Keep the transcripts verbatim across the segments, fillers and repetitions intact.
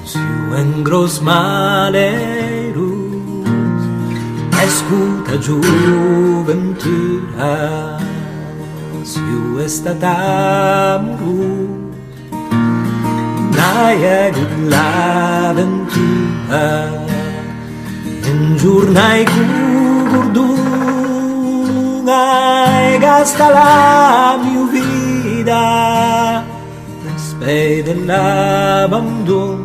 Siáu un gròs malairós, escota joventura, siáu estat amorós, n'ai agut l'aventura, un jorn ai cor gordon, ai gastat la mieu vida, despèit de l'abandon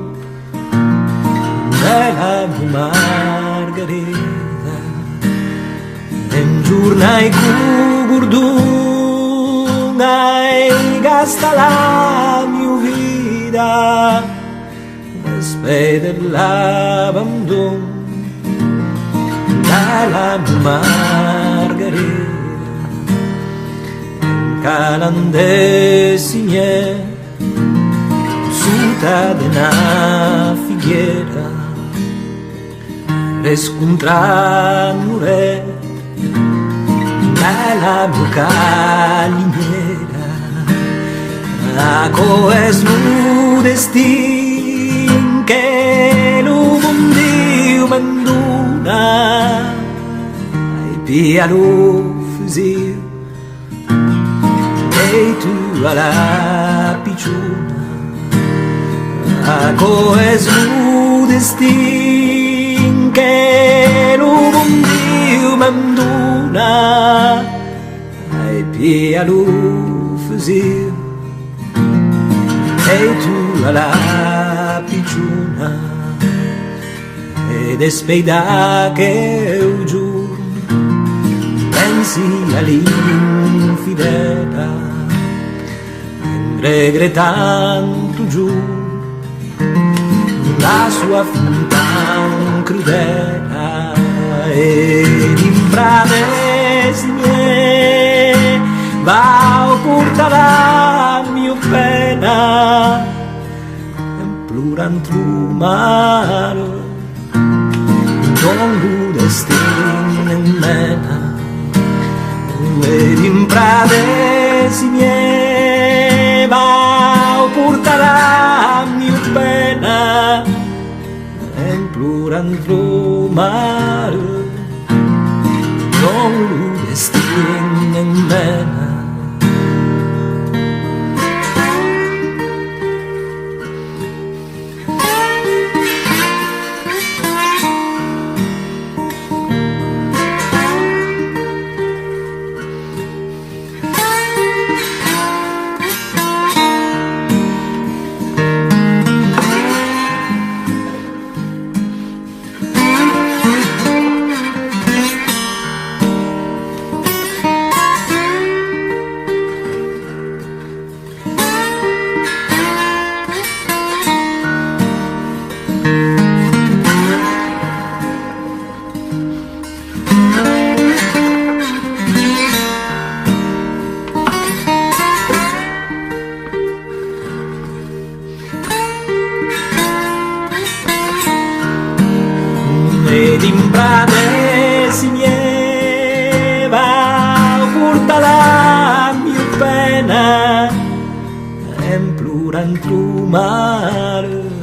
de la mieu Margarida. Un jorn ai cor gordon, ai gastat la mieu vida, despèit de l'abandon de la mieu Margarida. Un calan de cinhèr sota d'una figuiera, rescontran l'orelh de la mieu calinhèra. Aquò es lo destin que lo bon Dieu me'n dona. Ai piat lo fusilh, dei-tu a la pichona. Aquò es lo destin que lo bon Dieu me'n dona. Ai piat lo fusilh, dei-tu a la pichona. E despèit d'aqueu jorn, pensi a l'infidèla, en regretant totjorn la soa fin tan crudèla. E dins bras de cinhèr vau portar la mieu pena, en plorant lo malur dont lo destin em mena. E dins bras de cinhèr vau portar la mieu pena, en plorant lo malur dont lo destin em mena. E dins bras de cinhèr vau portar la mieu pena, en plorant lo malur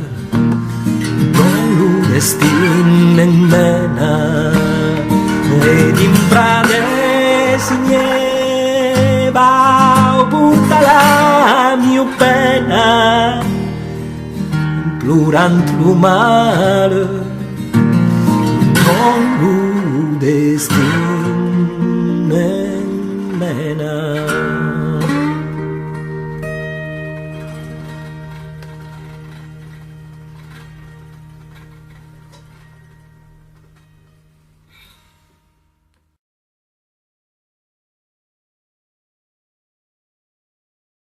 dont lo destin em mena. E dins bras de cinhèr vau portar la mieu pena, en plorant lo malur dont lo destin em mena.